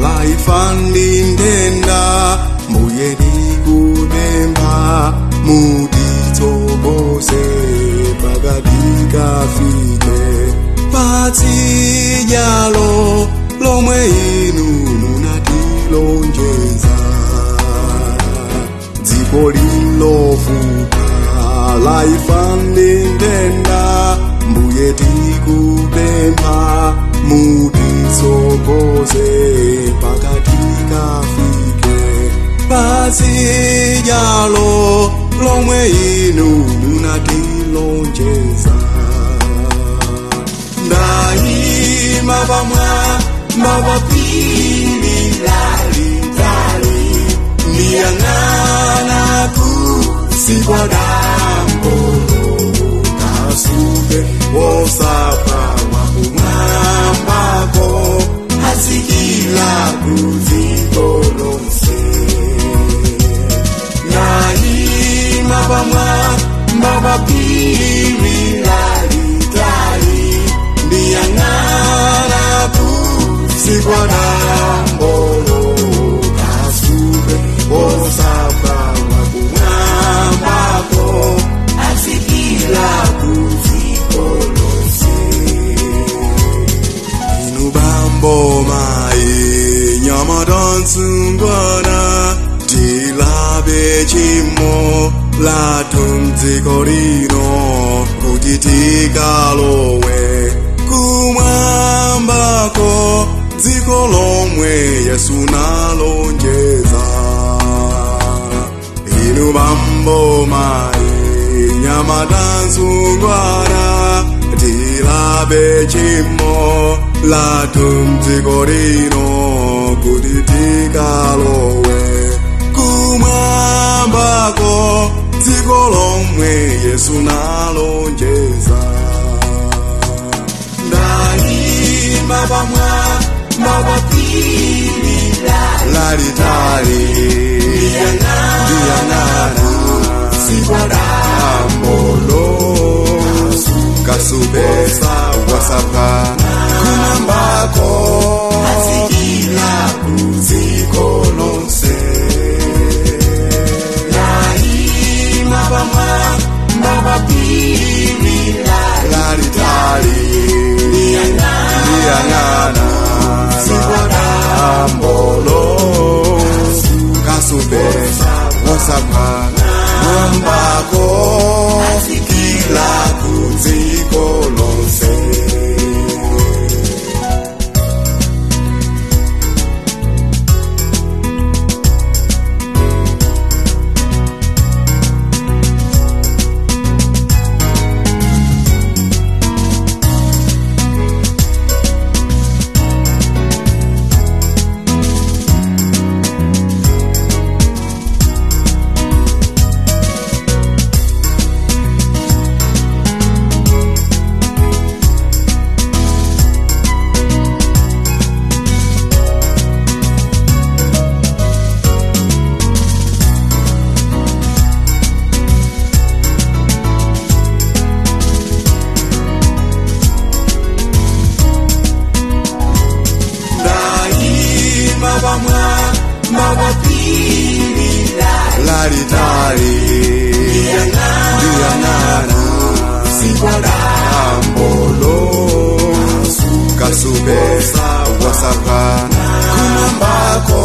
Laifa ndi nthenda, mbuye tikupempha mutitsogolere mpaka tikafike patsidyalo lomwe inu munatilonjeza. Dziko lilovuta, laifa ndi nthenda, mbuye tikupempha mutitsogolere mpaka tikafike patsidyalo lomwe inu munatilonjeza. Ndayima pamwamba pa phiri lalitali, ndiyang'ana kunsi kwa dambo, kasupe wosapha wakumwambako atsikila kudziko lonse. Ndayima pamwamba pa phiri lalitali, ndiyang'ana kunsi kwa dambo, kasupe wosapha wakumwambako atsikila kudziko lonse. Inu bambo mai nyamata msungwana, tilape tchimo lathu mdziko lino, kuti tikalowe kumwambako, dziko lomwe Yesu nalonjeza. Inu bambo mai nyamata msungwana, tilape tchimo lathu mdziko lino, kuti tikalowe kumwambako, dziko lomwe Yesu nalonjeza. Ndayima pamwamba pa phiri lalitali, ndiyang'ana kunsi kwa dambo, kasupe wasapha kumwambako atsikila kudziko lonse. Ndayima pamwamba pa phiri lalitali, ndiyang'ana kunsi kwa dambo, kasupe wasapha kumwambako atsikila kudziko lonse. Ndayima pamwamba pa phiri lalitali, ndiyang'ana kunsi kwa dambo, kasupe wasapha kumwambako.